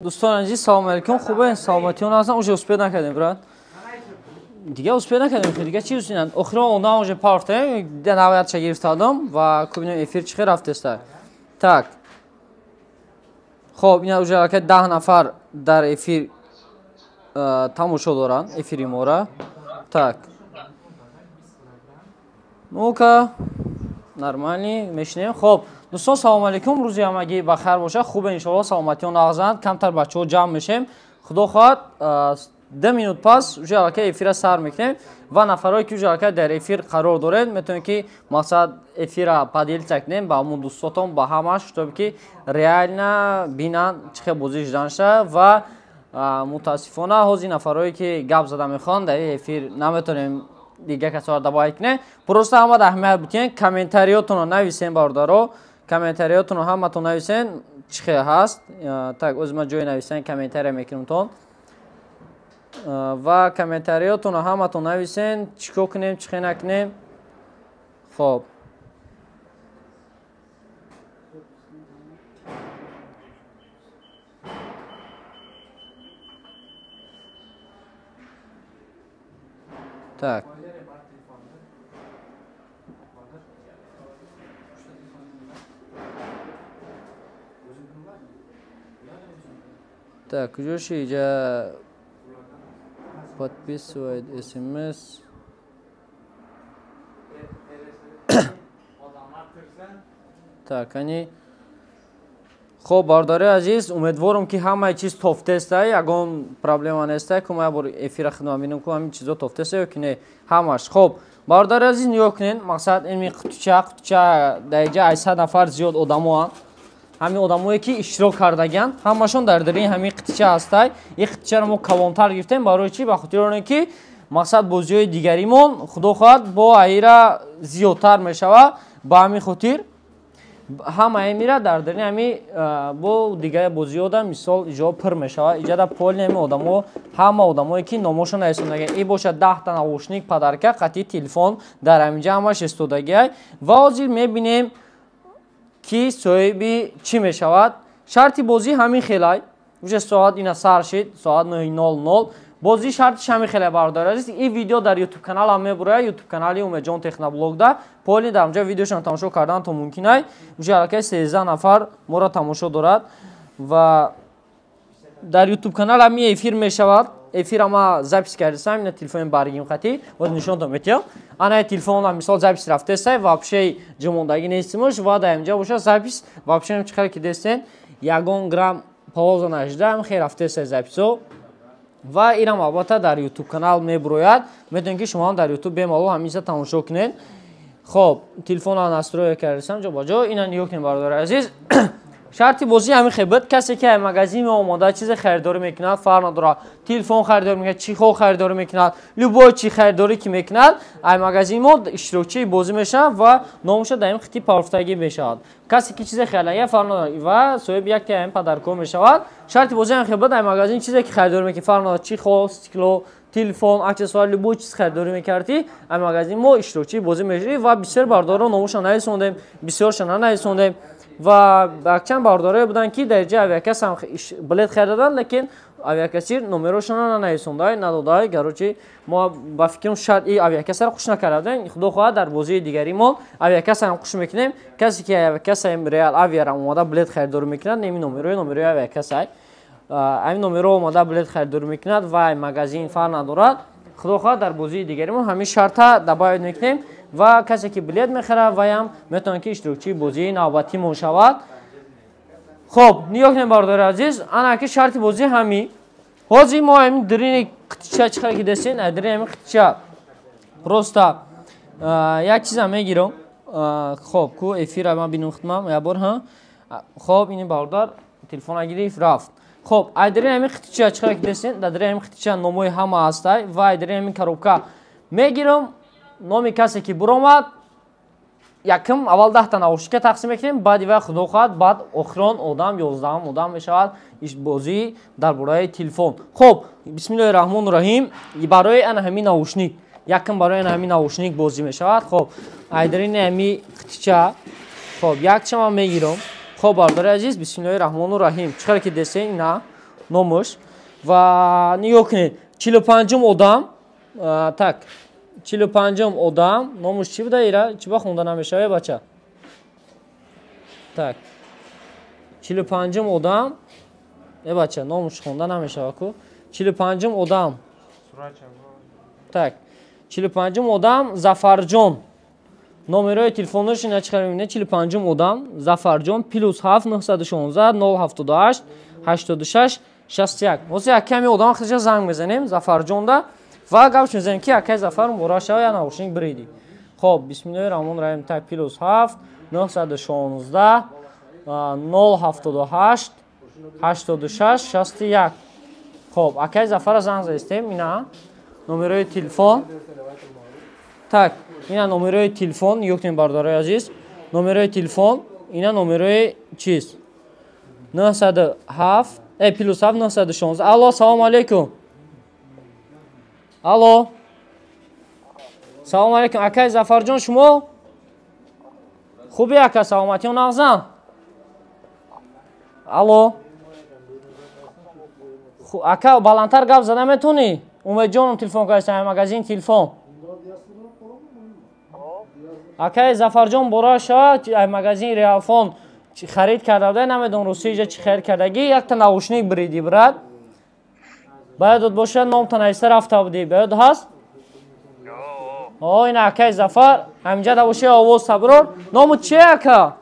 Дӯстони азиз, салому алейкум. Хубе, саломатиён ҳастам. Уже успеть накардем, брат. Дига успеть накардем, дига чи успеть? Охирон одам уже партем, наваятша гирифтадам ва кубинем эфир чӣ хел рафтеста. Так. Хоб, ина уже аллакай 10 нафар дар эфир тамошо доранд, эфири мора. Так. Ну-ка, нормальный, мешинем. Хоб, дӯстон, салому алейкум. Рӯзи ҳамагӣ ба хайр бошад. Хубе, иншоалло, саломатиён нағзанд. Камтар бачаҳо ҷамъ мешем. Худо хоҳад, 2 минут пас уже аллакай эфира сар мекунем ва нафарое ки уже аллакай дар эфир қарор доред, метавонед ки мақсад эфира поделиться кунем ба ҳамон дӯстотон, ба ҳамаш, чтобы ки реально бинанд чӣ хел бозӣ шуданша. Ва мутаассифона ҳозир нафарое ки гап зада мехоҳанд дар эфир наметавонем дига касоро добавить кунем. Просто ҳамада аҳамият бикунед, комментариётонро нависем, бародаро, комментариётонро ҳаматон нависен чӣ хел ҳаст. Так, оз ман ҷои нависан комментария мекунемтон ва комментариётонро ҳаматон нависен, чӣ кор кунем, чӣ хел накунем. Хоб, так, так, куҷоши иҷа подписывает смс. Так, ани. Хоб, бародари азиз, умедворам ки ҳамаи чиз тофтеста, ягон проблема неста. Ку ман бор эфира хидмат бинам, ку ҳамин чизо тофтеста ё ки не ҳамаш. Хоб, бародари азиз, нигоҳ кунед, мақсад ин қутуча, қутуча дар иҷа 800 нафар зиёд одамоанд. Ҳамин одамое ки иштирок кардагианд, ҳамашон дар дарини ҳамин қитича ҳастай. Ин қитичаро мо калонтар гирифтем барои чӣ? Ба хотири оне ки мақсад бозиҳои дигаримон, худо хоҳад, бо аира зиёдтар мешавад. Ба ҳамин хотир ҳамаи мира дар дарини ҳамин бо дигар бозиҳода мисол иҷо пур мешавад. Иҷада поли ҳамин одамо, ҳама одамое ки номошон нависондагианд. Ин бошад 10та наушник подарка қатъи телефон дар ҳаминҷа ҳамаш истодагиай. Ва ҳозир мебинем ки соҳиби чӣ мешавад. Шарти бозӣ ҳамин хелай. Уже соат ина сар шид, соат 9:00. Бозӣ шартиш ҳамин хелай, бародари азиз. Ин видео дар YouTube канал ҳам мебурояд, YouTube канали Умедҷон Техноблогда. Поли дар онҷа видеошон тамошо кардан то мумкин ай. Уже аллакай 13 нафар моро тамошо дорад ва дар YouTube канал ҳамин эфир мешавад. Эфир ама запись кардисам, ина телефони баргим хати, боз нишонтон метиҳам. Ана телефонам мисол запись рафтесай, вообще ҷумондагӣ нестимуш ва дар инҷа боша запись вообще чӣ хел ки дестен, ягон грамм пауза нашуда, хел рафтесай записо. Ва инам албатта дар YouTube канал мебурояд. Метавонед ки шумо ҳам дар YouTube бемалол ҳаминҷа тамошо кунед. Хоб, телефонро настрой кардисам ҷо ба ҷо. Ина нигоҳ кунед, бародари азиз. Шарти бозӣ ҳамин хел буд. Касе ки аз магазин меомода чизе харидорӣ мекунад, фарқ надорад, телефон харидорӣ мекунад, чихол харидорӣ мекунад, любой чи харидорӣ ки мекунад, аз магазин мо иштирокчии бозӣ мешавад ва номаша дар ин қитъи парфтагӣ мешавад. Касе ки чизе харидагӣ, фарқ надорад, ва соҳиби якте ҳамин подаркҳо мешавад. Шарти бозӣ ҳамин хел буд. Аз магазин чизе ки харидорӣ мекунӣ, фарқ надорад, чихол, стекло, телефон, аксессуар, любой чиз харидорӣ мекардӣ, аз магазин мо иштирокчии бозӣ мешавӣ. Ва бисёр бародаро номашон нависондем, бисёршон нанависондем. Ва якчанд бародарое буданд ки дар ҷа авиакасс ҳам билет харидаданд, лекин авиакассир номерошонро нанависондай, надодай. Гарочи мо ба фикрам шарт и авиакассаро хуш накардем. Худо хоҳад, дар бозии дигаримон авиакассаам хуш мекунем. Касе ки авиакассаем реал авиарам омода билет харидорӣ мекунад, ин номерои номерои авиакассай, ҳамин номеро омода билет харидорӣ мекунад ва магазин фарқ надорад. Худо хоҳад, дар бозии дигаримон ҳамин шарта добавить мекунем ва касе ки билет мехарад, ваям метавонад ки иштирокчии бозии навбатимон шавад. Хоб, нигоҳ кунед, бародари азиз, ана ки шарти бозӣ ҳамин. Ҳозир мо ҳамин дарини қитича чӣ хел ки дестен, аз дарини ҳамин қитича просто як чиза мегирам. Хоб, ку эфира ман бинам хидмам як бор, ҳа. Хоб, ин бародар телефона гирифт рафт. Хоб, аз дарини ҳамин қитича чӣ хел ки дестен, дар дарини ҳамин қитича номои ҳама ҳастай ва аз дарини ҳамин коробка мегирам. Номи касе ки буромад, якм аввал 10та наушника тақсим мекунем, баъди вай, худо хоҳад, баъд охирон одам, 11-ам одам мешавад бозӣ дар бораи телефон. Хоб, бисмиллоҳи раҳмони раҳим, барои ана ҳамин наушник, якм барои ана ҳамин наушник бозӣ мешавад. Хоб, айдарини ҳамин қитича, хоб, якча ман мегирам. Хоб, бародари азиз, бисмиллоҳи раҳмони раҳим. Чӣ хеле ки десен, ина Номаш. Ва нигоҳ кунед, 45-ум одам, так, 45-ум одам, номаш чӣ буда ира? Чӣ ба хонда намешава, бача? Так. 45-ум одам, бача, номаш хонда намешава ку. 45-ум одам. Так. 45-ум одам Зафарҷон. Номерои телефонаш ина чӣ хел мебинед? 45-ум одам Зафарҷон +7 916 078 86 61. Ҳозир як ками одам хеле занг мезанем Зафарҷонда ва гапш мезанем ки акай Зафар муборак шава, я наушник биридӣ. Хоб, бисмиллоҳи раҳмони раҳим. Так, +7 916 078 86 61. Хоб, акай Зафара занг задистем. Ина номерои телефон. Так, ина номерои телефон, нигоҳ кунед бародарои азиз. Номерои телефон, ина номерои чиз. 907 +7 916. Алло, салом алейкум. Алло. Салом алейкум, акай Зафарҷон, шумо? Хуби ака, саломатиён нағзан? Алло. Ака, баландтар гап зада метонӣ? Умедҷоном телефон кардастам, магазин телефон. Акай Зафарҷон бора шава, магазин Реалфон харид карда буда, намедонам русия иҷа чӣ харид кардагӣ, якта наушник биридӣ, брат. Бояд дод бошад, номта нависта рафта будӣ, бояд ҳаст? О, ина акай Зафар, ҳаминҷа да боши овоз саброр. Ному чие ака?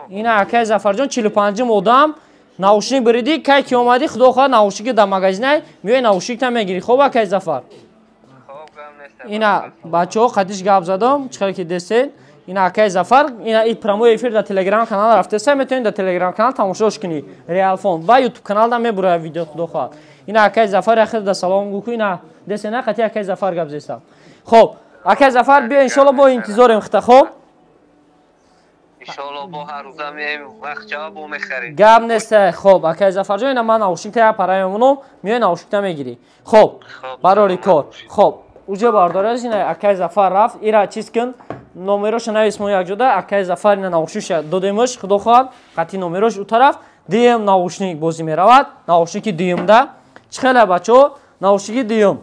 Ина акай Зафарҷон 45-ум одам, наушник биридӣ, кай ки омадӣ, худо хоҳад наушники дар магазинай, меои наушникта мегирӣ. Хоб акай Зафар? Ина бачаҳо қатиш гап задам, чӣ хеле ки дестед. Ина акай Зафар, ина и прямой эфир дар Телеграм канал рафтеса, метавонед дар Телеграм канал тамошош кунӣ. Реалфон ва Ютуб каналда мебурад видео, худо хоҳад. Ина акай Зафар яхел да салом гӯ ку, ина дестед, на қати акай Зафар гап зестам. Хоб, акай Зафар биё, иншоалло бо интизорем хита, хоб? Иншоалло бо ҳар рӯза меоем, вақт ҷавоб бо мехарем. Гап нест. Хоб, акай Зафарҷон, ина ман наушникта як пара мемонам, меои наушникта мегирӣ. Хоб, барори кор. Хоб, уҷа бардораз, ина акай Зафар рафт, ира чиз кун, номероша навис мо якҷода, акай Зафар ина наушникша додемаш, худо хоҳад, қатъи номерош у тараф, дуюм наушник бозӣ меравад, наушники дуюмда. Чӣ хеле бачаҳо, наушники дуюм.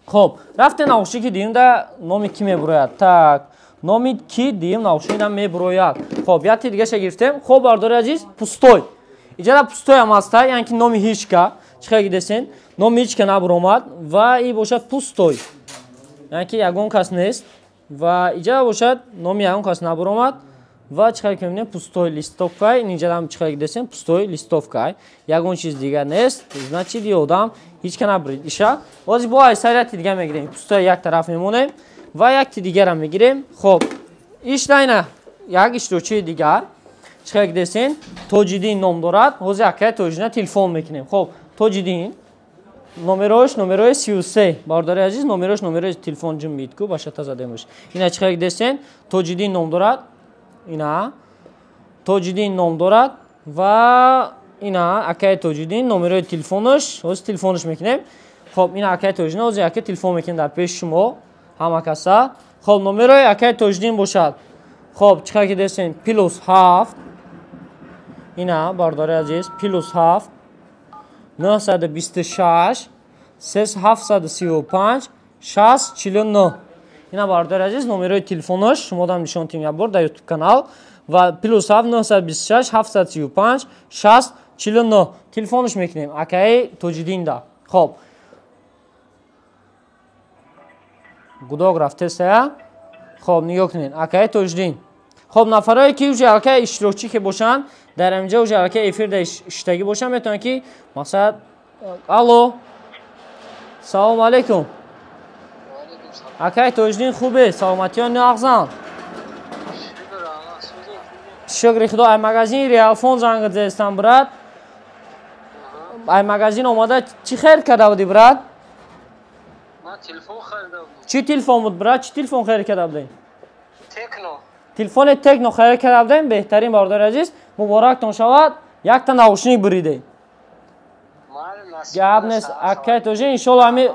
Хоб, рафте наушники дуюмда номи ки мебурояд? Так, номи ки дуюм наушникда мебурояд? Хоб, якти дигаша гирифтем. Хоб, бардори азиз, пустой. Иҷада пустой ҳам ҳаста, яъне ки номи ҳичка, чӣ хеле дидесен, номи ҳичка набуромад ва и бошад пустой. Яъне ки ягон кас нест ва иҷада бошад номи ягон кас набуромад ва чӣ хеле ки мебинем пустой листовка, инҷада чӣ хеле дидесен пустой листовка. Ягон чиз дигар нест, значит и одам ҳичка набурид. Иша, бози бо айсарияти дига мегирем. Пустой як тараф мемонем ва якти дигарам мегирем. Хоб, иш дайна як иштирокчии дигар. Чӣ хеле дидесен Тоҷиддин ном дорад. Ҳозир акай Тоҷиддина телефон мекунем. Хоб, Тоҷиддин номерош номерои 33. Бародари азиз, номерош номерои телефон ҷим ку башата задемш. Ина чӣ хеле дидесен Тоҷиддин ном дорад. Ина Тоҷиддин ном дорад ва ина акай Тоҷиддин номерои телефонаш, ҳозир телефонаш мекунем. Хоб, ина акай Тоҷиддин ҳозир акай телефон мекунем дар пеши шумо ҳама каса. Хоб, номерои акай Тоҷиддин бошад. Хоб, чӣ хеле ки дидесен +7. Ина бародари азиз +7 926 735 6 49. Ина бародари азиз номерои телефонаш шумо дам нишон тим як бор дар YouTube канал ва +7 926 735 6 49 телефонаш мекунем акаи Тоҷиддинда. Хоб, гудок рафтесая. Хоб, нигоҳ кунед акаи Тоҷиддин. Хоб, нафарое ки уже алкай иштирокчӣ ки бошанд, дар ҳаминҷа уже алкай эфир да иштагӣ бошанд, метавонанд ки мақсад. Алло, салом алейкум. Акай Тоҷиддин, хубе? Саломатиён нағзан? Шукри худо. Ай магазин Реалфон занг зестам, брат. Ай магазин омада чӣ харид карда будӣ, брат? Ман телефон харида будам. Чӣ телефон буд, брат? Чӣ телефон харид карда будем? Техно. Телефони Техно харид карда будем. Беҳтарин, бародари азиз, муборактон шавад, якта наушник буридем. Гап нест, акай Тоҷиддин, иншоалло ҳами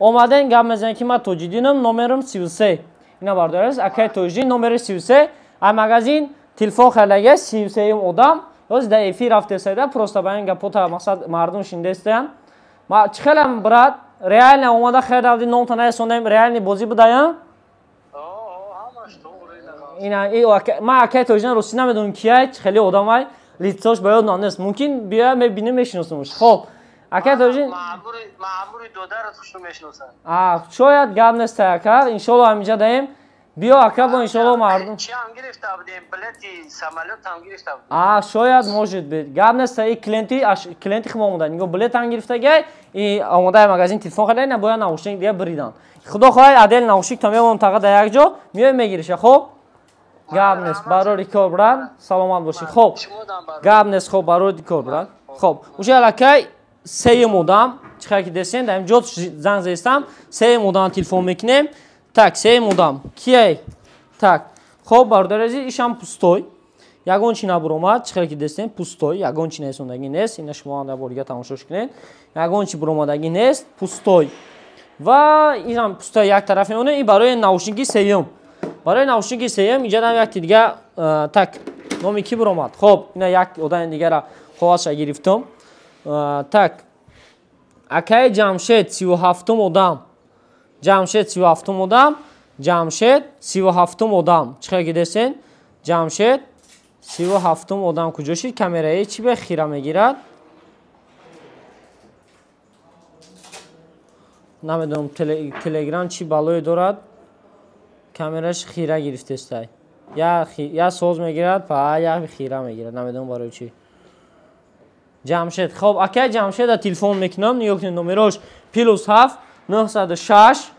омаден гап мезанем ки ман Тоҷиддинам, номерам 33. Ина бародари азиз, акай Тоҷиддин номери 33, ай магазин телефон харидагия, 33-юм одам. Ҳозир дар эфир рафтесайда, просто ба ин гапота мақсад мардум шиндестаян. Ма чӣ хелам, брат, реально омада харида будӣ, номта нарасондем, реальный бозӣ будая? Ина ма акай тоҷина русӣ намедонам кияй, хеле одамай, лицош ба ёд нест. Мумкин биёя мебинем, мешиносамш. Хоб, акай тоҷин маъмури додарат хушу мешиносад. А, шояд, гап нест ака, иншолло ҳаминҷа даем. Биё ака, бо иншолло мардум. Чи ҳам гирифта будем, билети самолёт ҳам гирифта будем. А, шояд, может быть. Гап нест, и клиенти хумо омода. Нигоҳ, билет ҳам гирифтагай, и омодаи магазин телефон харида, ина бояд наушник дига биридан. Худо хоҳад, отдельно наушник то мемонам тақа дар як ҷо, миёй мегириша, хоб? Гап нест, барори кор, брат, саломат бошӣ. Хоб, гап нест, хоб, барори кор, брат. Хоб, уже аллакай сеюм одам, чӣ хел ки десен, дар ин ҷо занг зестам, сеюм одам телефон мекунем. Так, сеюм одам кияй? Так, хоб, бародари азиз, ишам пустой, ягон чи набуромад. Чӣ хел ки дестем, пустой, ягон чи несондагӣ нест. Ина шумо дар бор дига тамошош кунед, ягон чи буромадагӣ нест, пустой. Ва инам пустой як тараф мемонем. И барои наушники сеюм, барои наушники сеюм инҷа якти дига. Так, номи кӣ буромад? Хоб, ина як одами дигара қоғазша гирифтум. Так, акаи Ҷамшед, 37-ум одам. Ҷамшед, 37-ум одам. Ҷамшед, 37-ум одам. Чӣ хел десен, Ҷамшед, 37-ум одам. Куҷо шид? Камераи чӣ бе хира мегирад, намедонам. Телеграм чӣ балое дорад, камераш хира гирифтестай, я соз мегирад па, я хира мегирад, намедонам барои чӣ. Ҷамшед, хоб, акай Ҷамшеда телефон мекунам. Нигоҳ кунед, номерош +7 906.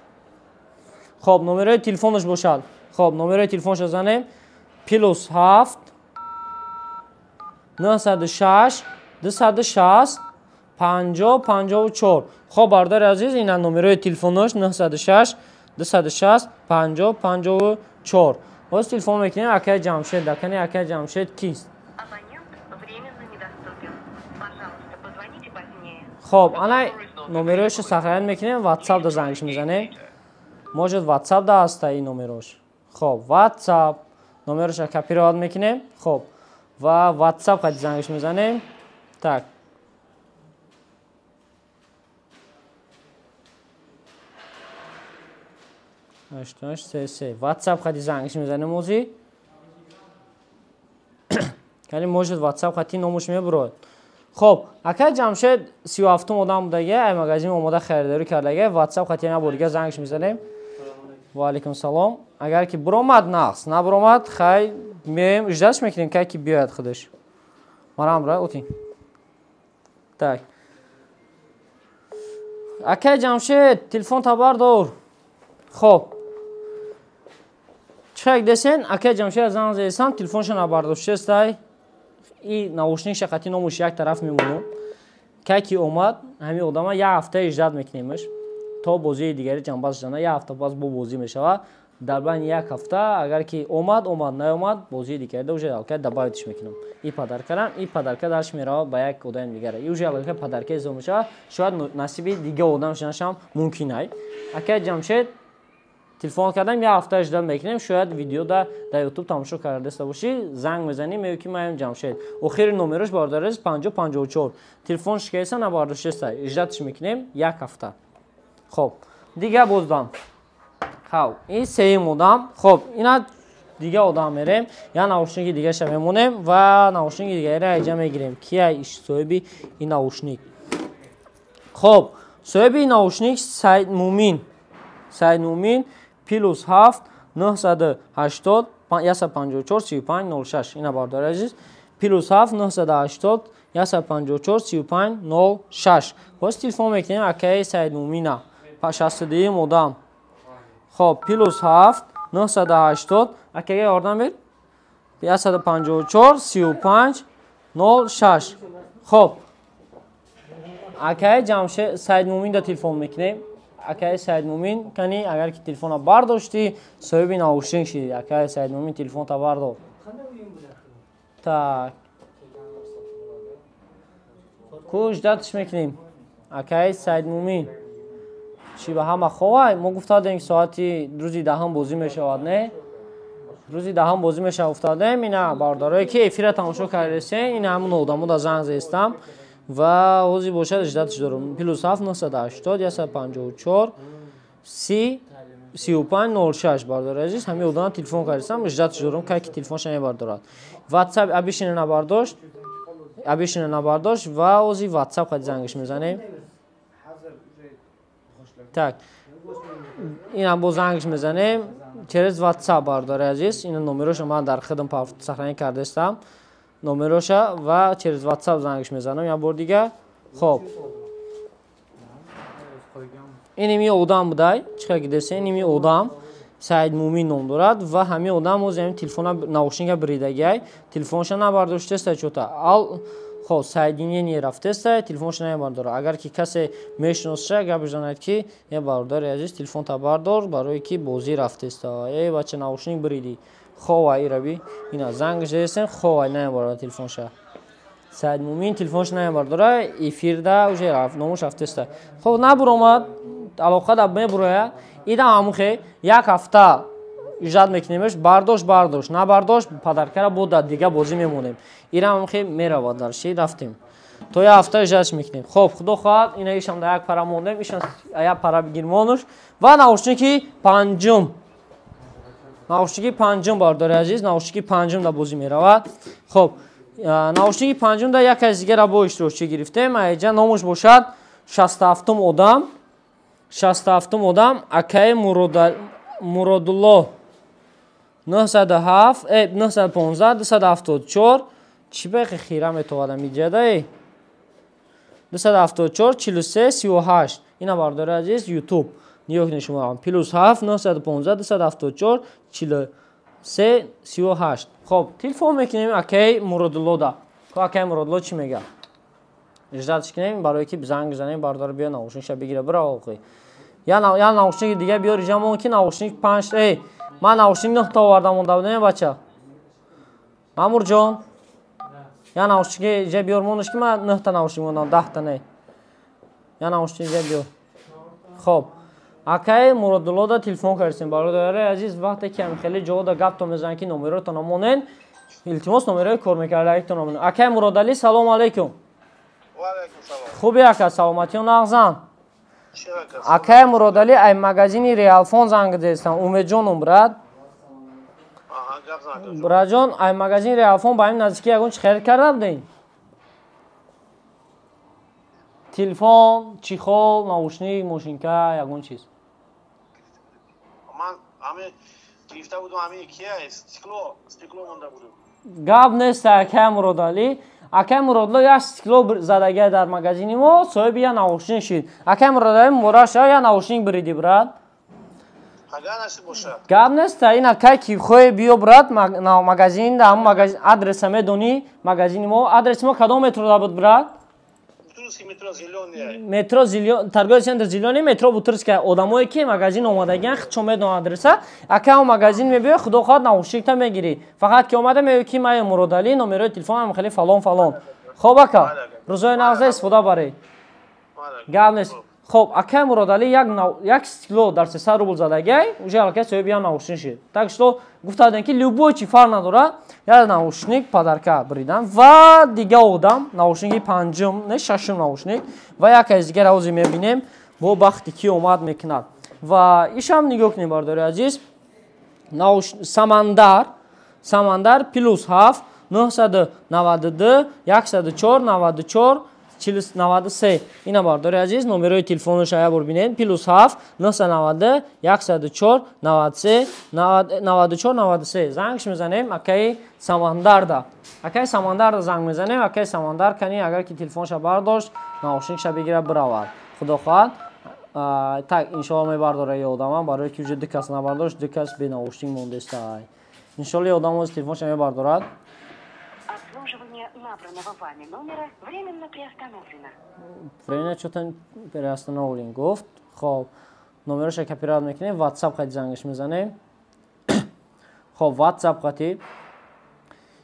Хоб, номерои телефонаш бошад. Хоб, номерои телефонашо занем: +7 906 260 50 54. Хоб, бародари азиз, ина номерои телефонош: 906 260 50 54. Боз телефон мекунем акаи Ҷамшед. Дакани акаи Ҷамшед кист? Хоб, ана номероашо сохранять мекунем, Ватсап да зангш мезанем. Может, Ватсап да ҳаста ин номерош. Хоб, Ватсап номероша копировать мекунем. Хоб, ва Ватсап қади зангш мезанем. Так, 8833, Ватсап қади зангш мезанем ози. Яъне, может, Ватсап қати номуш мебурояд. Хоб, акай Ҷамшед 37-ум одам будага, ай магазин омода харидорӣ кардага. Ватсап қати як бор дига зангш мезанем. Ва алайкум салом. Агар ки буромад, нақс набуромад, хай, меоем, ждать мекунем, кай ки биёяд худаш. Марам бра отин. Так, акай Ҷамшед, телефон табардор. Хоб, чӣ десен, акай Ҷамшед занг зесам, телефонша набардоштестай. И наушник шақати номуш як тараф мемонам. Кай ки омад ҳамин одама, як ҳафта ждать мекунемаш то бозии дигари ҷанбаз шудана. Як ҳафта пас бо бозӣ мешавад. Дар байни як ҳафта агар ки омад, омад, наомад, бозии дигарида уже аллакай добавить ш мекунам. И подарка рам, и подарка дарш меравад ба як одами дигара, и уже аллакай подарка ҳисоб мешавад. Шояд насиби дига одам шуданашам мумкин. Ай акай Ҷамшед телефон кардам, як ҳафта ждать мекунем. Шояд видеода дар Ютуб тамошо кардаста бошӣ, занг мезанӣ, мегӯ ки маям Ҷамшед. Охири номерош, бародарез, 50 54. Телефон шикаеса, набардоштеста, ждать ш мекунем як ҳафта. Хоб, дига боздам. Хав, ин сеюм одам. Хоб, ина дига одам мерем, я наушники дигаша мемонем ва наушники дигаро иҷа мегирем. Кия соҳиби ин наушник? Хоб, соҳиби наушник Саидмумин. Саидмумин, +7 980 154 35 06. Ина, бародари азиз, +7 980 154 35 06. Боз телефон мекунем акаи Саидмумина, 62-юм одам. Хоб, +7 980, акага ёрдам бер, 154 35 06. Хоб, акаи Ҷамшед Саидмуминда телефон мекунем. Акаи Саидмумин, кани, агар ки телефона бардоштӣ, соҳиби наушник шидӣ. Акаи Саидмумин, телефонта бардор. Так, ку ждать ш мекунем. Акаи Саидмумин, чӣ, ба ҳама ховай? Мо гуфта будем, ки соати рӯзи 10-ум бозӣ мешавад, не? Рӯзи даҳум бозӣ мешава уфтадем. Ина бародарое ки эфира тамошо кардесен, ина ҳамун одамо да занг зестам ва ҳозир бошад ждать дорум. Плюс 7 980 154 30 35 06 бардор азиз, ҳамин одама телефон кардесам, ждать дорум, кай ки телефонша мебардорад. WhatsApp абишина набардошт, абишина набардошт ва ҳозир WhatsApp қади зангиш мезанем. Так, инам бо зангиш мезанем через WhatsApp бардори азиз. Ина номероша ман дар хидм сохранить кардестам номероша ва через WhatsApp зангиш мезанам як бор дига. Хоб, иними одам будай, чӣ хел гидесе, иними одам Саид Мумин ном дорад ва ҳамин одам оз ҳамин телефона наушника бридагиай, телефонша набардоштеста чота. Ал хоб, соединение рафтеста, телефонша намебардора. Агар ки касе мешиносша, гап бизанад ки е бародари азиз, телефонта бардор, барое ки бозӣ рафтеста. Э бача, наушник бриди. Хова ираби. Ина занг задесем, хова намебардора телефонша. Саид Мумин телефонша намебардора, эфирда уже номуш рафтеста. Хоб, набуромад, алоқа да мебуроя. Идам ҳамухе як ҳафта ижад мекунемш, бардошт бардошт, набардошт падаркара бо дар дига бозӣ мемонем. Ирам ҳамухе меравад дар ши рафтем. То як ҳафта ижадш мекунем. Хоб, худо хоҳад, ина ишам дар як пара мондем, ишам як пара бигир монуш ва наушники панҷум. Наушники панҷум бардори азиз, наушники панҷум дар бозӣ меравад. Хоб, наушники панҷум дар як аз дигара бо иштирокчӣ гирифтем. Аиҷа номуш бошад 67-ум одам. 67-ум одам акаи Муродулло 907 915 274. Чӣ беқи хира метовадам иҷадаи 274 43 38. Ина бардори азиз, YouTube нигоҳ кунед шумо, плюс 7 915 274 43 38. Хоб, телефон мекунем акаи Муродуллода. Хоб, акаи Муродулло чӣ мега? Ждать кунем, барое ки занг занем, бардор биё наушникша бигира бирава охи. Я наушники дига биёр иҷа ки наушник панҷ. Эй, ман наушник нӯҳта овардам монда будам, бача. Мамурҷон, я наушники иҷа биёр монаш ки ман нӯҳта наушник мондам, даҳта не. Я наушник иҷа биёр. Хоб, акаи Муродуллода телефон кардем. Бародари азиз, вақте ки ҳам хеле ҷода гапто мезананд ки номеротон монен, илтимос номерои кор мекардагитон монен. Акаи Муродалӣ, салом алейкум. Хуби ака, саломатиё нағзан. Акаи Муродалӣ, ай магазини Реалфон занг зестам. Умедҷоном, брат. Братҷон, ай магазини Реалфон ба ин наздикӣ ягон чи харид карда будем? Телефон, чехол, наушник, мошинка, ягон чиз. Ман ҳаме гирифта будам, ҳаме кия стекло, стекло монда будам. Гап нест, акаи Муродалӣ. Акаи Муродулло як стекло задагия дар магазини мо, соҳиби як наушник шид. Акаи Муродалӣ, муборак шава, як наушник бириди, брат. Гап нест, ин акай ки хоҳе биё, брат, магазин, дар ҳамон магазин адреса медонӣ, магазини мо, адреси мо кадом метро буд, брат? Метро Зелёный, торговый центр Зелёный, метро Бутырская. Одамое ки магазин омадагиан, худшон медонанд адреса. Ака он магазин мебиёй, худо хоҳад наушникта мегирӣ. Фақат ки омада мегӯӣ ки ман Муродалӣ, номерои телефонам хеле фалон фалон. Хоб ака, рӯзои нағза истифода баред. Гап нест. Хоб, акаи Муродалӣ як стекло дар 300 рубл задагиай, уже аллакай соҳиби як наушник шид. Так что гуфта будем ки любой чи фарқ надорад, як наушник подарка биридам ва дига одам наушники панҷум, не шашум наушник ва як аз дигар ҳозир мебинем бо бахти ки омад мекунад. Ва ишам нигоҳ кунем бардори азиз, Самандар, Самандар плюс 7 992 104 94 93. Ина бардори азиз, номерои телефонаш як бор бинед, плюс 7 992 104 93 94 93. Зангш мезанем акаи Самандарда. Акаи Самандарда занг мезанем, акаи Самандар кани агар ки телефонша бардошт, наушникша бигира биравад. Худо хоҳад. Так, иншоалло мебардора ё одамам, барое ки уже ду кас набардошт, ду кас бе наушник мондеста. Иншоалло одам оз телефонша мебардорад. Обслуживание набранного вами номера временно приостановлено. Временно что-то приостановлен гуфт. Хоб, номероша копировать мекунем, WhatsApp қати зангиш мезанем. Хоб, WhatsApp қати.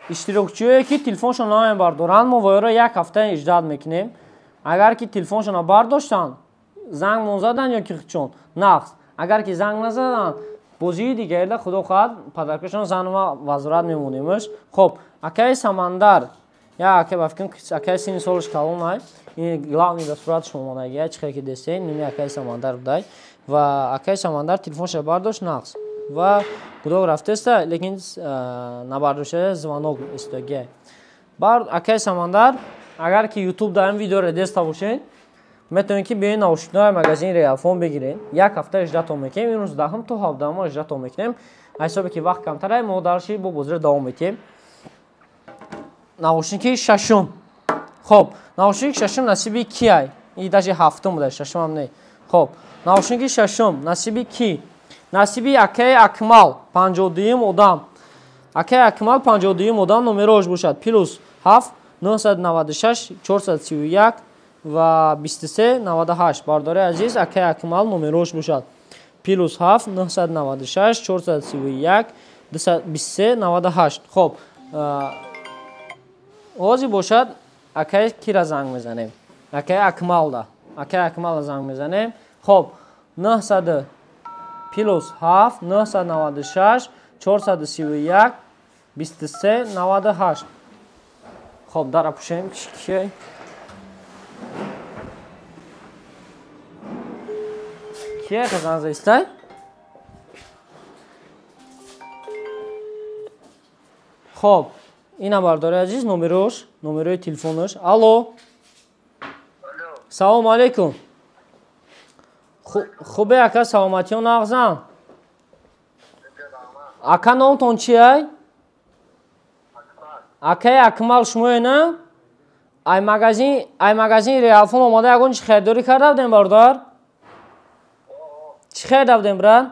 Иштирокчиое ки телефоншон намебардоранд, мо воёро як ҳафта иждат мекунем. Агар ки телефоншонро бардоштанд, занг мон задан ё ки худшон нақс. Агар ки занг назаданд, Бозии дигарда худо хоҳад подаркашон занва вазорат мемонемш. Хоб, акаи Самандар, я акаи ба фикрам акаи сини солаш калон ай. Ин главный ба сураташ омадагия, чӣ хел ки дестен, ними акаи Самандар будай. Ва акаи Самандар телефонша бардошт нақс. Ва гудок рафтеста, лекин набардошта звонок истодагия. Бар акаи Самандар, агар ки YouTube дар ин видеоро деста бошед, метавонед ки биёед наушникҳои магазини Реалфон бигиред. Як ҳафта иждатон мекунем, имрӯз 10 то 17 мо иждатон мекунем. Ҳисобе ки вақт камтар, мо дарши бо бозиро давом медиҳем. Наушники шашум. Хоб, наушники шашум насиби ки ай? И даже ҳафтум буда, шашум ҳам не. Хоб, наушники шашум насиби ки? Насиби акаи Акмал, 52-юм одам. Акаи Акмал 52-юм одам, номерош бошад плюс 7 996 431 ва 23 98. Бардори азиз, акаи Акмал номерош бошад плюс 7 996 431 23 98. Хоб, ҳозир бошад акаи кира занг мезанем? Акаи Акмалда. Акаи Акмалда занг мезанем. Хоб, 900 плюс 7 996 431 23 98. Хоб, дара пушем кие? Кие занг заистай? Хоб, ина бардори азиз, номерош, номерои телефонаш. Алло. Салом алейкум. Хубе ака, саломатиён нағзан? Ака, номтон чи ай? Акаи Акмал шумое на? Ай магазин Реалфон омада ягон чи харидорӣ карда будем, бародар? Чӣ харида будем, брат?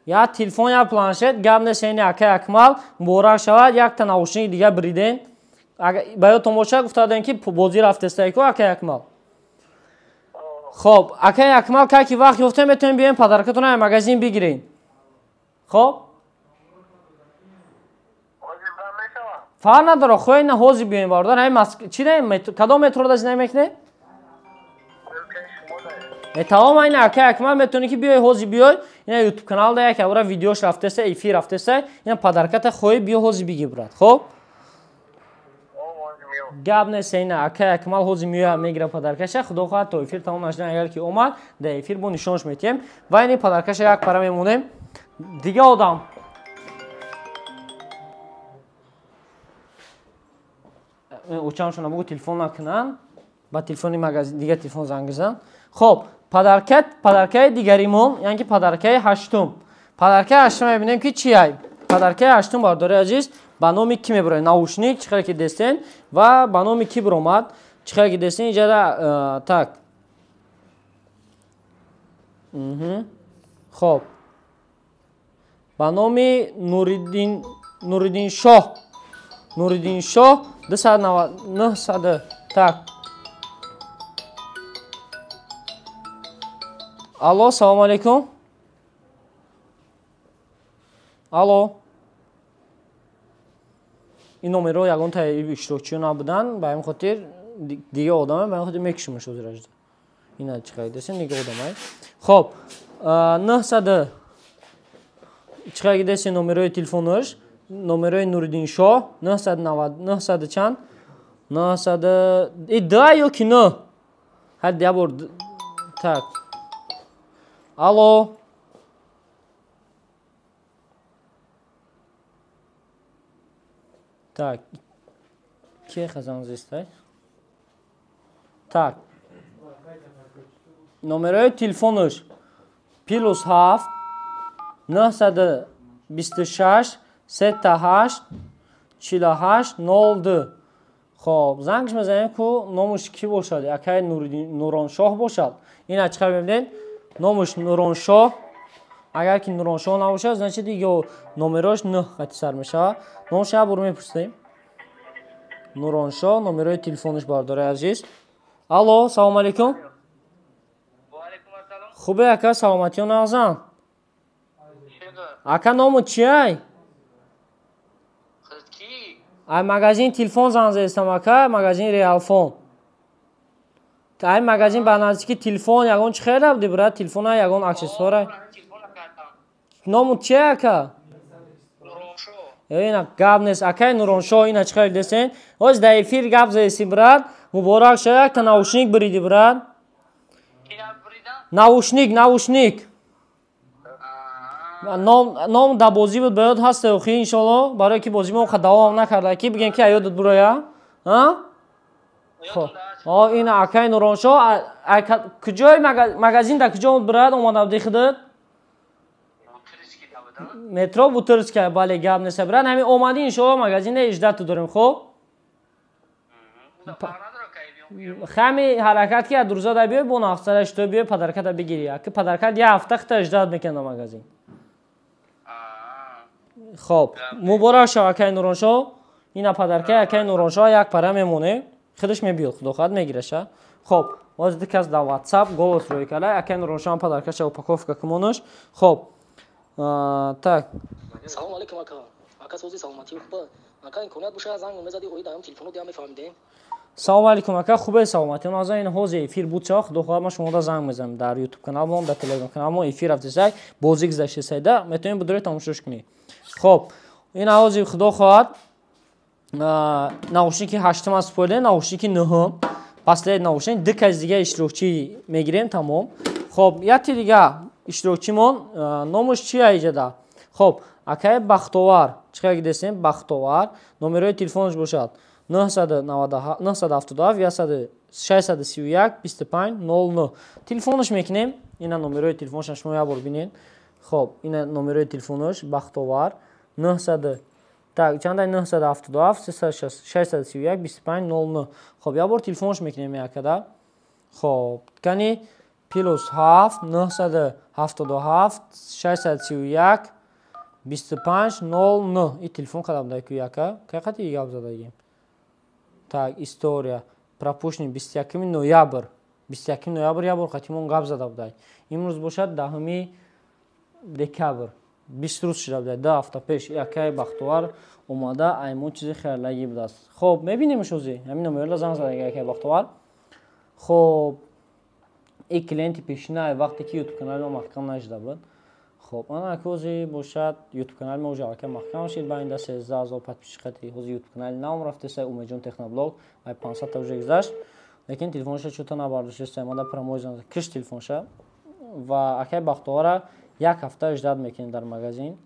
Я телефон, я планшет. Гап нест, ини акаи Акмал, муборак шавад, якта наушник дига бириден. Ба ёдтон бошад, гуфта будем ки бозӣ рафтестайку акаи Акмал. Хоб, акаи Акмал, кай ки вақт ёфтем, метавонем биёем подаркатонро ай магазин бигирем. Хоб? Фарқ надора, хоҳед на ҳозир биёем, бародар. Ҳамин чи даем? Кадом метрода зиндагӣ мекунед? Тамом, айн акаи Акмал метавонӣ ки биёй ҳозир биёй. Ина YouTube каналда як авра видеош рафтеста, эфир рафтеста. Ина подарката хоҳӣ биё ҳозир бигир, брат. Хоб? Гап нест, ина акаи Акмал ҳозир меояд, мегирад подаркаша. Худо хоҳад то эфир тамом нашудан, агар ки омад, дар эфир бо нишонаш метиҳем. Ва ини подаркаша як пара мемонем. Дига одам. Очамшона бугу телефон накунанд, ба телефони магазин дига телефон занг бизан. Хоб, подаркаи дигаримон, яъне ки подаркаи ҳаштум. Подаркаи ҳаштум мебинем ки чи ай? Подаркаи ҳаштум, бардори азиз, ба номи ки мебарояд? Наушник, чӣ хеле ки дестен, ва ба номи ки биромад? Чӣ хеле ки дестен, иҷада так. Хоб. Ба номи Нуриддиншоҳ. Нуриддиншоҳ 299. Так. Алло, салом алейкум. Алло. Ин номерро ягон та иштирокчиё набуданд, ба ҳамин хотир дига одаме, ба ҳамин хотир мекушимаш ҳозир. Ина чӣ қадр десен, дига одамай. Хоб, 900 чӣ қадр десен номерои телефонаш, номерои Нуриддиншоҳ 990 900 чанд? 900 и да ё ки 9? Ҳад я бор так. Алло. Так. Ки хазан зистай? Так. Номерои телефонаш плюс 7 926 38 48 02. Хоб, зангш мезанем ку номуш ки бошад? Акаи Нуроншоҳ бошад. Ина чӣ хабар мебинед? Номуш Нуроншоҳ. Агар ки Нуроншоҳ набошад, значит ё номерош 9 хати сар мешавад. Номуш як бор мепурсем. Нуроншоҳ, номерои телефонаш, бардори азиз. Алло, салом алейкум. Ва алейкум ассалом. Хубе ака, саломатиён нағзан? Ака, ному чи ай? Ай магазин телефон занг задистам ака, магазин Реалфон. Ай магазин ба наздики телефон ягон чӣ хеле буди, брат? Телефона ягон аксессуара? Ному чи ака? Ина гап нест, акай Нуроншоҳ, ина чӣ хеле десен? Ҳоз дар эфир гап заеси, брат. Муборак шава, якта наушник бириди, брат. Наушник, наушник. Ном дар бозӣ буд, ба ёд ҳаста охи, иншолло, барое ки бозӣ мо давом накарда, ки бигем ки аёдат буроя. Хоб. Ина акай Нуроншоҳ, куҷои магазин дар куҷо буд, брат, омада буди худат? Метро Бутырская, бале, гап нест, брат, ҳамин омадӣ, иншолло, магазине иждату дорем, хоб? Хами ҳаракат ки рӯза да биёй, бо нафсара шито биёй, подарката бигирӣ. Ки подаркат як ҳафта хита ждат мекунад на магазин. Хоб, муборак шав, акай Нуроншоҳ. Ина подарка акай Нуроншоҳ як пара мемонем. Худаш мебиёд, худо хоҳад мегираша. Хоб, боз ду кас дар WhatsApp голос рӯй карда, акай Нуроншоҳ подаркаша упаковка кумонаш. Хоб, так. Салом алейкум, ака. Ака, сози саломатӣ хуб. Ака, имконият боша занг мезади, оид аям телефоно диам мефаҳмидем. Салом алейкум, ака, хубе, саломатӣ. Аз ин ҳози эфир буд ча, худо хоҳад ман шумода занг мезанам дар YouTube каналмон, дар Telegram каналмон эфир рафтесай, бозӣ гузаштесайда, метавонем бидоред тамошош кунед. Хоб, ин ҳози худо хоҳад наушники ҳаштум аз спойлер, наушники нӯҳум, последний наушник, ду кас дига иштирокчӣ мегирем, тамом. Хоб, яке дига иштирокчимон номаш чи аиҷада? Хоб, акай Бахтовар, чӣ қадр десем, Бахтовар, номерои телефонаш бошад 977 631 25 09. Телефонаш мекунем, ина номерои телефонаш шумо як бор бинед. Хоб, ина номерои телефонаш Бахтовар 900, так, чанда 977 631 25 09. Хоб, як бор телефонаш мекунем якада. Хоб, кани плюс 7 977 631 25 09. И телефон кадам дай ку яка? Кай қати гап задагим? Так, история. Пропущен 21 ноябр. 21 ноябр як бор қатимон гап зада будай. Имрӯз бошад 10 декабр. 20 рӯз шуда будай. 2 ҳафта пеш якай Бахтовар омада, аймон чизи хеллагӣ будааст. Хоб, мебинемш ҳозир. Ҳамин номерро занг зада якай Бахтовар. Хоб, и клиенти пешина вақте ки YouTube канали мо маҳкам нашуда буд. Хоб, ана ҳозир бошад YouTube канали мо уже аллакай маҳкам шид, ба инда 13,000 подписчик қати ҳозир YouTube канали навм рафтеса, Умедҷон Техноблог, ай 500 та уже гузашт. Лекин телефонша чӯта набардоштеса, мада прямой занг киш телефонша ва акай Бахтовара як ҳафта ждат мекунем дар магазин.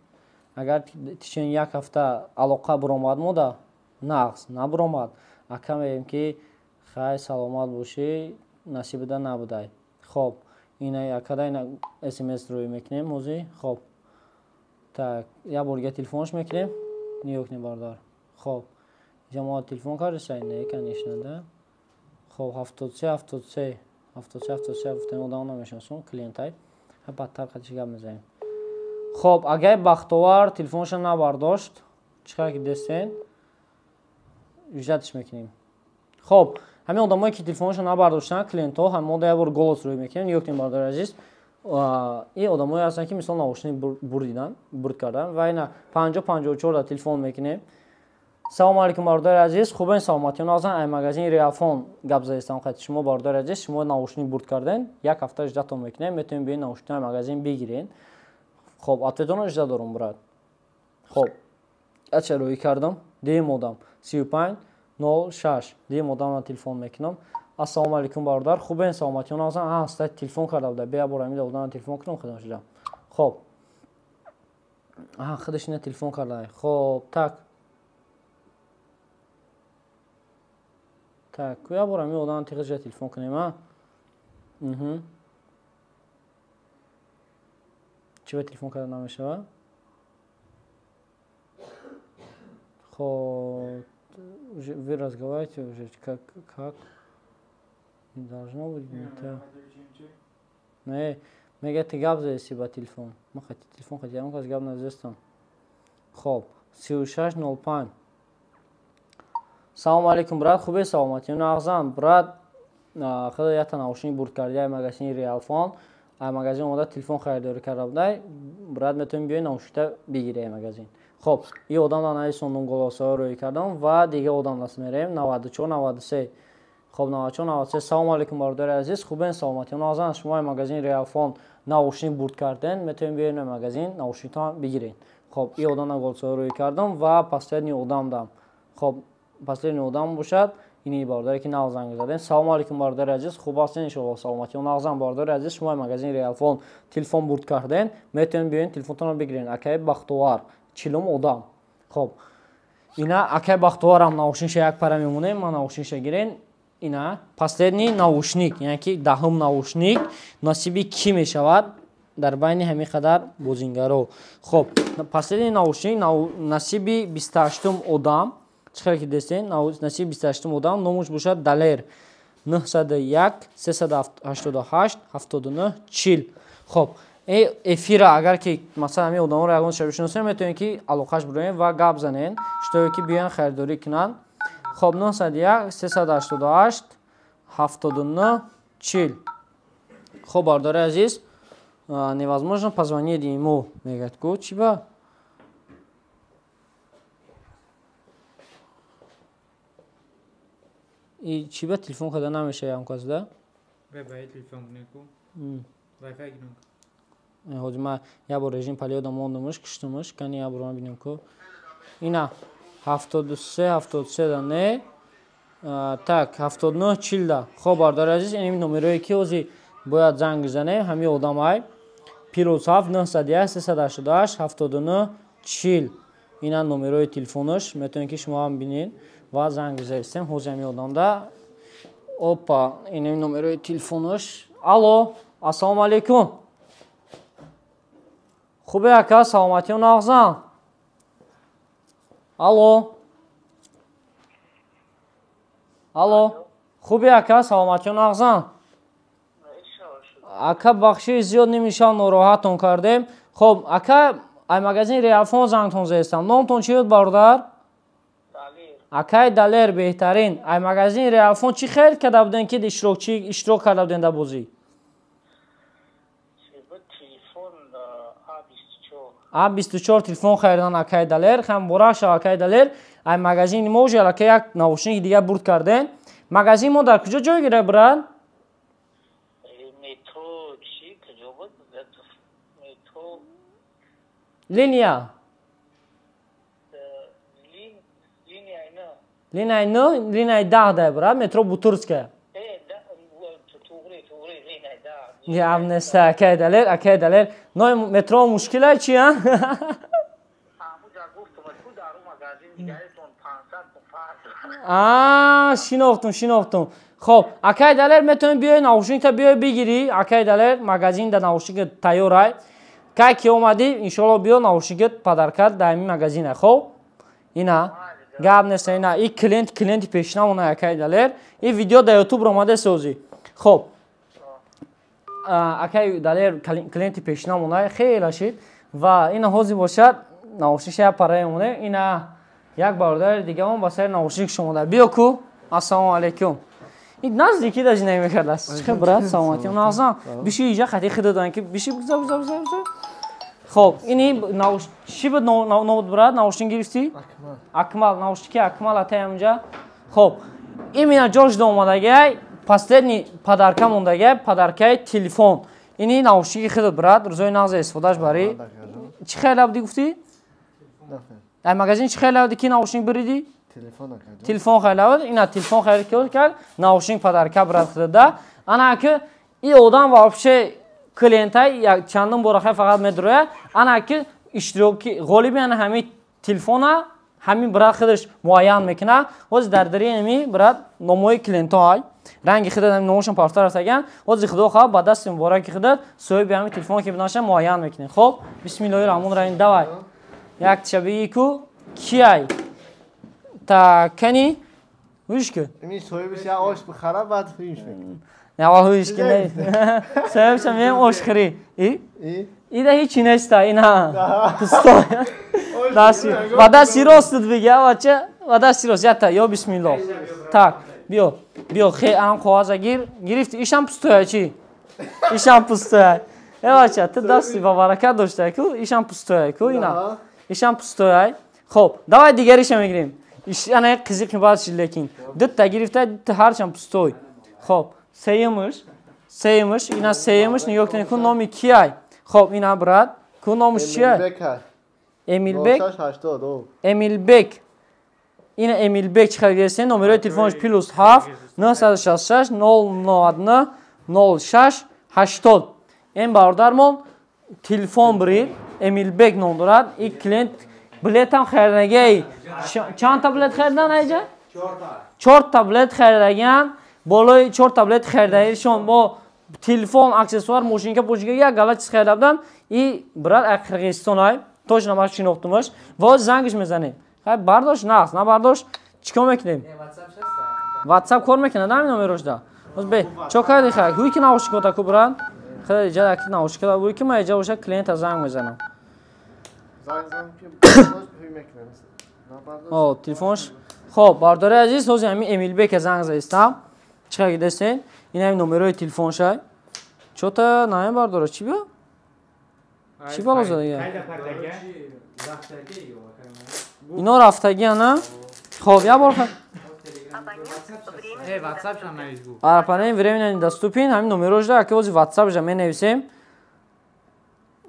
Агар тишин як ҳафта алоқа буромад мода, нағз, набуромад, ака мегӯем ки хай, саломат бошӣ, насибида набудай. Хоб, ина акада ина смс рӯй мекунем ҳозир. Хоб, так, як бор дига телефонш мекунем. Нигоҳ кунем, бародар. Хоб, ҷамоат телефон кардеса? Не, конечно, да. Хоб, 73 73 73 73 гуфтем, одам намешиносум, клиентай. Бадтар қатиш гап мезанем. Хоб, агар Бахтовар телефонша набардошт, чӣ қадр ки дестен, ждатш мекунем. Хоб, ҳамин одамое ки телефонашо набардоштанд, клиентҳо, ҳам мо як бор голос рӯй мекунем. Нигоҳ кунем, бародари азиз. Ин одамое ҳастанд ки мисол наушник бурдидан, бурд кардан ва ина 50 54 да телефон мекунем. Салом алейкум, бародари азиз, хубен, саломатиён ҳастанд? Ай магазини Реалфон гап задистам қати шумо, бародари азиз. Шумо наушник бурд карден, як ҳафта ждатон мекунем, метавонем биёед наушникҳои магазин бигирен. Хоб, ответонро жда дорум, брат. Хоб, ача рӯй кардам, дуюм одам 35 06, дуюм одамро телефон мекунам. Ассалому алейкум, бародар, хубен, саломатиён ҳастанд? А, стат телефон карда буда, бия бор ҳамин одамро телефон кунам худам шуда. Хоб, аҳа, худаш ина телефон карда. Хоб, так. Так, я бор ҳамин одамро тиғ телефон кунем, а? Чӣ ба телефон карда намешавад? Хоб, вы разговариваете уже, как? Не должно быть, не то. Не, мега ты гап заеси ба телефон. Ма хати телефон хати, я кас гап назестам. Хоб, 36 05. Салом алейкум, брат, хубе, саломатӣ нағзам, брат, худо якта наушник бурд карди ай магазини Реалфон. Ай магазин омада телефон харидорӣ карда будай. Брат, метавонӣ биёй наушникта бигирӣ ай магазин. Хоб, и одам нависондум, голосҳо рӯй кардам ва дига одам даст мерем 94 93. Хоб, 94 93. Салому алейкум, бародари азиз, хубен, саломатӣ нағзан? Шумо магазин Реалфон наушник бурд карден, метавонед биёед магазин, наушниктон бигиред. Хоб, и одамна голосовой рӯй кардам ва последний одам дам. Хоб, последний одам бошад ини бародаре ки нав занг задем. Салому алейкум, бародари азиз, хуб ҳастен, иншоалло, саломатӣ нағзан? Бародари азиз, шумо магазин Реалфон телефон бурд карден, метавонед биёед телефонтонро бигиред. Акаи Бахтовар, 40-ум одам. Хоб, ина акаи Бахтоварам наушникша як пара мемонем, ман наушникша гирен. Ина последний наушник, яъне ки 10-ум наушник насиби кӣ мешавад дар байни ҳамин қадар бозингаро? Хоб, последний наушник насиби 28-ум одам. Чӣ хеле ки дестен, насиби 28-ум одам, номуш бошад Далер, 901 388 79 40. Хоб, эфира агар ки масалан ҳамин одаморо ягон шаб бишиносем, метавонем ки алоқаш бироем ва гап занем, шуторе ки биёянд харидорӣ кунанд. Хоб, 901 388 79 40. Хоб, бародари азиз, невозможно позвонить ему, мегӯяд ку, чӣ ба? И чӣ ба телефон карда намешава ям кас да? Ҳозир ман як бор режим палиёда мондумуш, киштумуш, кани як бор ман бинем ку. Ина 73 73 да не, так 79 40 да. Хоб, бародари азиз, ин номерое ки ҳозир бояд занг бизанем, ҳамин одамай плюс 7 901 388 79 40. Ина номерои телефонаш, метавонед ки шумо ҳам бинед ва занг бизанем ҳозир ҳамин одамда. Опа, ин номерои телефонаш. Алло, ассалому алейкум. Хубе ака, саломатиё нағзан? Алло, алло, хубе ака, саломатиё нағзан? Ака, бахши зиёд нимишав нороҳатон кардем. Хоб, ака, ай магазин Реалфон зангтон зестам. Номтон чӣ буд, бародар? Акай Далер, беҳтарин. Ай магазин Реалфон чӣ хел карда буден ки иштирок карда буден дар бозӣ? А24 телефон харидан акай Далер. Хам муборак шав, акай Далер. Ай магазини мо уже аллакай як наушники дигар бурд карден. Магазини мо дар куҷо ҷой гирифт, брат? Линия. Линия 9, линия 10 дай, брат, метро Бутырская. Гап нест, акай Далер, акай Далер. Но метро мушкилай чи, а? А, шинохтум, шинохтум. Хоб, акай Далер, метавонӣ биёй наушникта биёй бигирӣ. Акай Далер, магазин да наушник тайёрай. Кай ки омадӣ, иншоалло биё наушникат подаркат дар ҳамин магазина. Хоб? Ина гап нест, ина и клиент, клиенти пешинамона, акай Далер. И видео дар YouTube омада созӣ. Хоб, акай Далер клиенти пешинамона хеле шид ва ина ҳозир бошад наушникша як парае монем. Ина як бародари дигамон ба сари наушник шумода. Биё ку. Ассалому алейкум. Ин наздики даже намекардааст. Чӣ брат, саломатӣ нағзан? Биши иҷа хати хида дан ки биши, биза биза биза биза. Хоб, ини науш чӣ буд нобуд, брат, наушник гирифтӣ? Акмал, наушники Акмал атай ҳаминҷа. Хоб, именно ҷош омадагай, последний подарка мондагай, подаркаи телефон. Ини наушники хидат, брат, рӯзои нағз истифодааш барӣ. Чӣ хеле будӣ гуфтӣ? Дар магазин чӣ хеле будӣ ки наушник биридӣ? Телефон хеле буд. Ина телефон харид кард, наушник подарка брат хидада. Ана ки и одам вообще клиентай чандум бора хай фақат медроя. Ана ки иштироки ғолиби ана ҳамин телефона ҳамин брат худаш муайян мекунад. Ҳозир дар дари ҳамин брат номои клиентҳо ай. Ранги худат ҳамин номошон партар рафтаган. Ҳозир худо хоҳад ба дасти мубораки худат соҳиби ҳамин телефон ки бинаша муайян мекунем. Хоб, бисмиллоҳи раҳмони раҳим, давай. Як тиша бигӣ ку кияй? Та кани? Ҳуш ки? Ин соҳибиш як ош бихара, баъд ҳуш мекунад. Не, аввал ҳуш ки не. Соҳибша меем ош хӯрӣ. И? Ида ҳичи неста, ина. Пустой. Дасти, ба дасти ростут биги, авача, ба дасти рост, ята, ё бисмиллоҳ. Так, биё, биё, хе ам коғаза гир, гирифти, ишам пустоя чи? Ишам пустоя. Эвача, ту дасти ба баракат дошта ку, ишам пустоя ку, ина. Ишам пустоя. Хоб, давай дигариша мегирем. Ана қизиқи баъд шид, лекин дутта гирифта, дутта ҳарчанд пустой. Хоб, сеюмш, ина сеюмш, нигоҳ кунед, ку номи кияй? Хоб, ина, брат, ку номаш чия? Эмилбек. Эмилбек, ина Эмилбек. Чӣ хел гирифтем? Номерои телефонаш +7 966 099 06 80. Ин бародармон телефон бирид, Эмилбек ном дорад. И клиент билетам харидагиай. Чандта билет харидан айҷа? Чорта билет харидагиан. Болои чорта билет харидагишон бо телефон, аксессуар, мошинка, пошинка, як гала чиз харида будан. И брат ай Қирғизистон ай, точно ман шинохтумаш. Ва зангиш мезанем. Хай, бардошт, нағз, набардошт, чӣ кор мекунем? Ватсап кор мекунад ҳамин номерошда. Бе чо карди? Хай, ҳуй ки наушникота ку, брат? Хеле иҷа яки наушника ҳуй ки ма иҷа боша, клиента занг мезанам. О, телефонш. Хоб, бардори азиз, ҳозир ҳамин Эмилбека занг заистам. Чӣ қадр дестен? Ин ҳамин номерои телефоншай. Чота наем, бардора, чӣ биё? Чӣ бало задага? Ино рафтагия на? Хоб, як бор. Абонент временно недоступен. Ҳамин номерошда, аки ҳозир ватсапша менависем.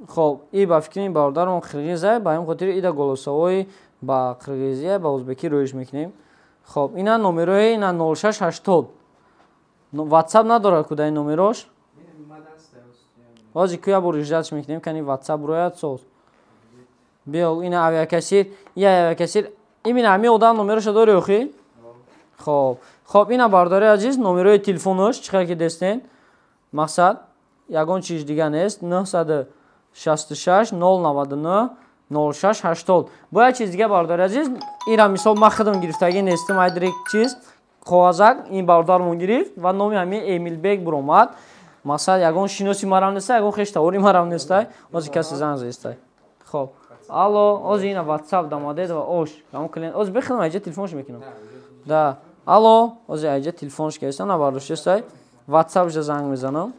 Хоб, и ба фикри бародарон қирғиза, ба ҳамин хотир ида голосовой ба қирғизия, ба узбекӣ роиш мекунем. Хоб, ина номерои, ина 06 80. Ватсап надорад ку дар ин номерош? Ҳозир ку як бор ждать мекунем, кани ватсап рояд соз. Биё, ина авиакассир, я авиакассир. Имина ҳамин одам номероша дори охи? Хоб, ина, бардори азиз, номерои телефонош, чӣ хел ки дестен, мақсад ягон чиз дига нест, 966 099 06 80. Бо як чиз дига, бардори азиз, ира мисол ман худам гирифтагӣ нестам, айдрик чиз коғазак ин бародармон гирифт ва номи ҳамин Эмилбек буромад. Мақсад, ягон шиноси марам неста, ягон хештавори марам нестай. Ҳозир касе занг заистай. Хоб, алло, ҳозир ина ватсап дамадед ва ош ҳамон клиент ҳозир бехудам айҷа телефонш мекунам да. Алло, ҳозир айҷа телефонш кардистам, набардоштестай. Ватсапша занг мезанам.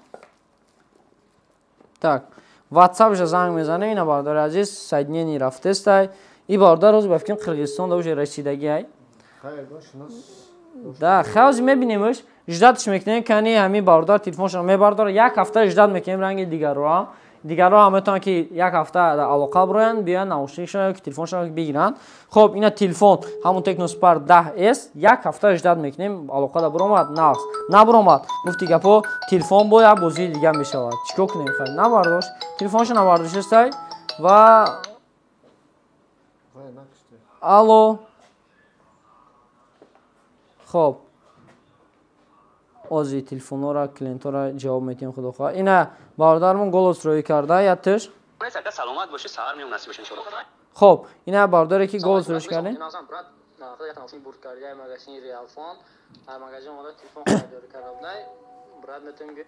Так, ватсапша занг мезанем. Ина, бародари азиз, соединение рафтестай. И бародар ҳозир ба фикрам Қирғизистон да уже расидагиай да. Хай, ҳозир мебинемш, ждать ш мекунем, кани ҳамин бародар телефоншро мебардора. Як ҳафта ждать мекунем. Ранги дигарроам, дигарро ҳам метавонанд, ки як ҳафта алоқа бироянд, биёянд, наушникшон ки телефоншон бигиранд. Хоб, ина телефон ҳамон Tecno Spark 10 с. Як ҳафта ждать мекунем. Алоқада биромад, нағз, набиромад, гуфти гапо, телефон бо як бозии дига мешавад. Чӣ кор кунем? Хай, набардошт телефоншо, набардоштестай. Ва алло, хоб, ози телефонҳоро, клиентҳоро ҷавоб метиҳем, худо хоҳад. Ина бародармон голос рӯӣ карда яттиш. Хоб, ина бародаре ки голос рӯш кардем. Бурд карда магазини Реалфон, магазин омада телефон харидорӣ карда будай, брат, метавонем.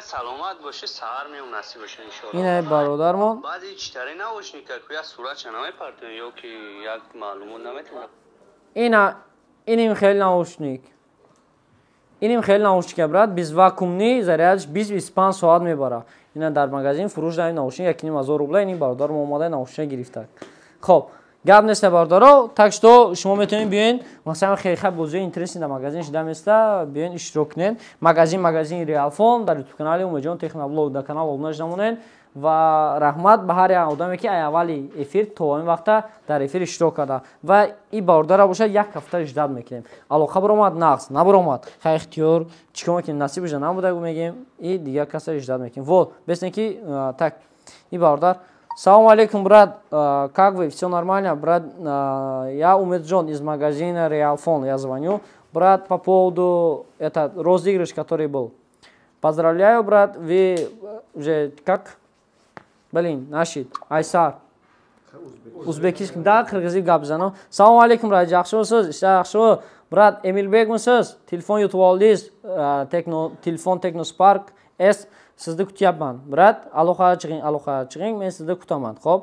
Саломат боши, саҳар меом, насиб боша, иншоалло. Ина бародармон. Баъди читаре наушника ку як суратша намепартоем ё ки як маълумот наметавонам? Ина иним хеле наушник, иним хеле наушника, брат, безвакуумный, зарядш 20-25 соат мебара. Ина дар магазин фурӯш даи наушник 1500 рубла. Ини бародармо омада наушник гирифта. Хоб, гап неста, бародаро. Так что шумо метавонед биёен, масалан, хеле хай бозиҳои интересный дар магазин шида места, биёен, иштирок кунед. Магазин, магазини Реалфон. Дар ютуб канали Умедҷон Техноблог, дар канал обуна шуда монед. Ва раҳмат ба ҳар як одаме, ки ай аввали эфир то ин вақта дар эфир иштирок карда. Ва и бародара бошад, як ҳафта ждать мекунем. Алоқа баромад, нағз, набаромад, хай, ихтиёр, чӣ кор мекунем? Насибаша набуда мегем и дигар каса ждать мекунем. Вот бесне ки так и бародар. Салому алейкум, брат, как вы, все нормально? Брат, я Умеджон из магазина Реалфон, я звоню, брат, по поводу этот розыгрыш, который был. Поздравляю, брат, вы уже как. Блин, нашид. Айсар. Узбекистон да, қирғизӣ гап занам. Салому алейкум, брат, yaxshimisiz? Ishlar yaxshimi? Брат, Emilbekmisiz? Telefon yutib oldingiz. Tecno telefon, Tecno Spark S. Sizni kutyapman. Брат, aloqaga chiqing, aloqaga chiqing. Men sizni kutaman. Xo'p.